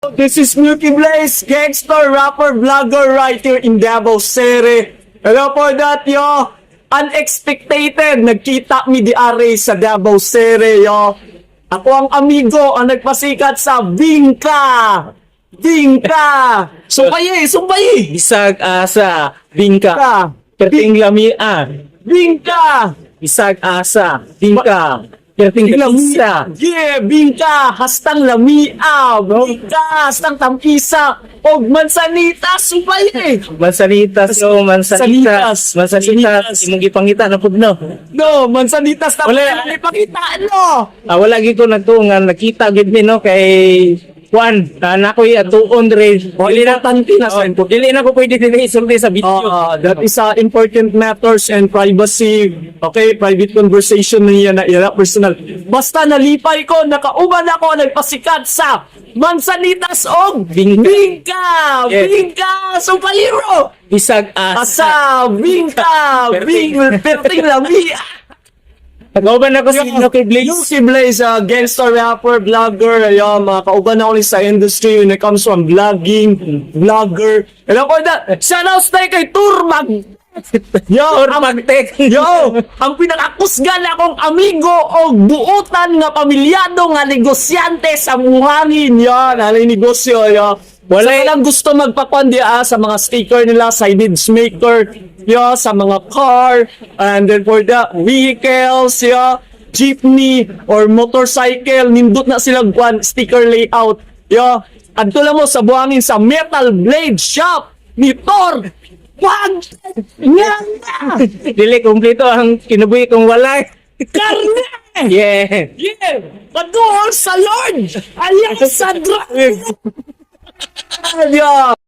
This is Milky Blaze, gangster, rapper, vlogger right here in Davao City. Hello for that, yo. Unexpected, nagkita mi di are sa Davao City, yo. Ako ang amigo ang nagpasikat sa Bingka. Bingka! Sumpaye, sumpaye! Bisag asa, bingka. Bingka! Perting lamia. Bingka! Bisag asa, bingka. Perting lamia. Yeah, bingka! Hastang lamia! Bingka! Hastang tampisa! Og mansanita, sumpaye! Mansanitas yo, mansanitas. Sanitas. Mansanitas. Imong gipangita na pud, no? No, mansanitas na Wala. wala ipakita, no! Ah, wala gid ko nagtuo nga nakita gid mi, no, kay Juan, na nakoy atuon dre. Dili na Importante na sa Oh, dili na ko pwede dinhi isulti sa video. That is important matters and privacy. Okay, private conversation niya na ira personal. Basta nalipay ko, nakauban ako, nagpasikat sa Mansanitas og Bingka. Bingka! Yes. Bingka! Supaliro! Bisag asa. Asa! Bingka! Bing! Perting lami! Kauban ako si Lucky Blaze. Lucky Blaze, gangster rapper, vlogger, ayun, mga kauban ako ni sa industry when it comes from vlogging, vlogger. Hello ko na, shoutouts tayo kay Turmag! Yo, ang, Magtek. Yo, ang pinakakusgan akong amigo o buutan nga pamilyado nga negosyante sa buhangin. Yan, alay negosyo, yo. Wala sa lang gusto magpakuan di ah, sa mga sticker nila, signage maker, yo, sa mga car, and then for the vehicles, yo, jeepney or motorcycle, nindot na silang kwan sticker layout. Yo, adto lang mo sa buhangin sa Metal Blade Shop ni Tor. Wag! Nga! Dili kumpleto ang kinabuhi kung wala. Karne! Yeah. Yeah! Paduol sa Lord! Ayaw sa drug! Yeah!